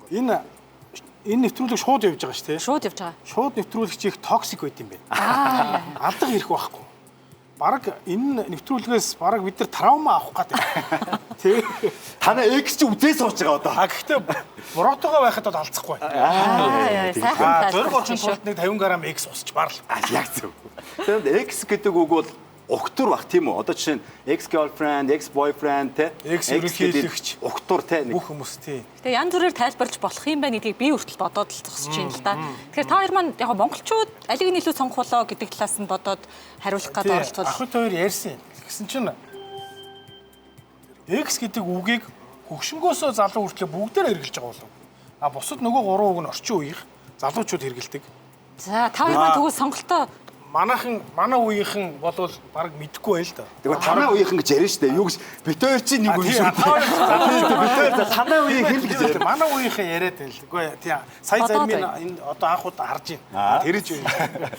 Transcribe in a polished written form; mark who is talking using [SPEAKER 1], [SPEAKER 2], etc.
[SPEAKER 1] Энэ нэвтрүүлэг шууд явж байгаа шүү дээ.
[SPEAKER 2] Шууд явж байгаа.
[SPEAKER 1] Шууд нэвтрүүлэгч их toxic байт юм байна. Алга ирэх байхгүй. Бараг энэ нэвтрүүлгээс бараг бид нар trauma авах гэдэг. Тэ.
[SPEAKER 3] Танай ex чи үзээ сууж байгаа одоо.
[SPEAKER 1] А гэхдээ буротойгоо байхад бол алцахгүй.
[SPEAKER 2] Аа, сайхан
[SPEAKER 1] А зураг
[SPEAKER 2] тайлбарлаж
[SPEAKER 1] орчин
[SPEAKER 2] шүү.
[SPEAKER 1] тулд нэг 50 г ex усч барл.
[SPEAKER 3] А яг зөв. Тэгэнд ex гэдэг үг бол угтвар бах тийм үү? Одоо жишээ нь ex girlfriend, ex boyfriend те.
[SPEAKER 1] Ex ерөнхийлөгч.
[SPEAKER 3] Угтвар те. Нэг
[SPEAKER 1] Бүх хүмүүс тий.
[SPEAKER 2] Гэтэ янз бүрээр тайлбарлаж болох юм байна гэдгийг би хүртэл бодоод л зогсож байна л да. Тэгэхээр та хоёр маань яг монголчууд алийг нь илүү сонгох болоо гэдэг талаас нь бодоод хариулах гээд оролцвол
[SPEAKER 1] Ахын хоёр ярьсан. Тэгсэн чинь X гэдэг үгийг хөгшингөөсөө залуу хүртлээр бүгдээр хэрэглэж байгаа болов. А бусад нөгөө гурван үг нь орчин үеих залуучууд хэрэглэдэг.
[SPEAKER 2] За, та хоёр маань тэгвэл сонголтоо
[SPEAKER 1] Манайхан манай үеийнхэн болвол баг мэдэхгүй байл л да.
[SPEAKER 3] Тэгвэл танай үеийнхэн гэж ярина шүү дээ. Юу гэж бит хоёр чинь нэг
[SPEAKER 1] А,
[SPEAKER 3] үе
[SPEAKER 1] тий,
[SPEAKER 3] шүү.
[SPEAKER 1] та хоёр
[SPEAKER 3] Бит хоёр за танай үеийнхэн л гэж ярина.
[SPEAKER 1] Манай үеийнхэн яриад байл. Үгүй тий. Сая
[SPEAKER 2] Бодоод
[SPEAKER 1] зарим
[SPEAKER 2] байна.
[SPEAKER 1] энэ одоо анх удаа харж байна. Тэрэж байна.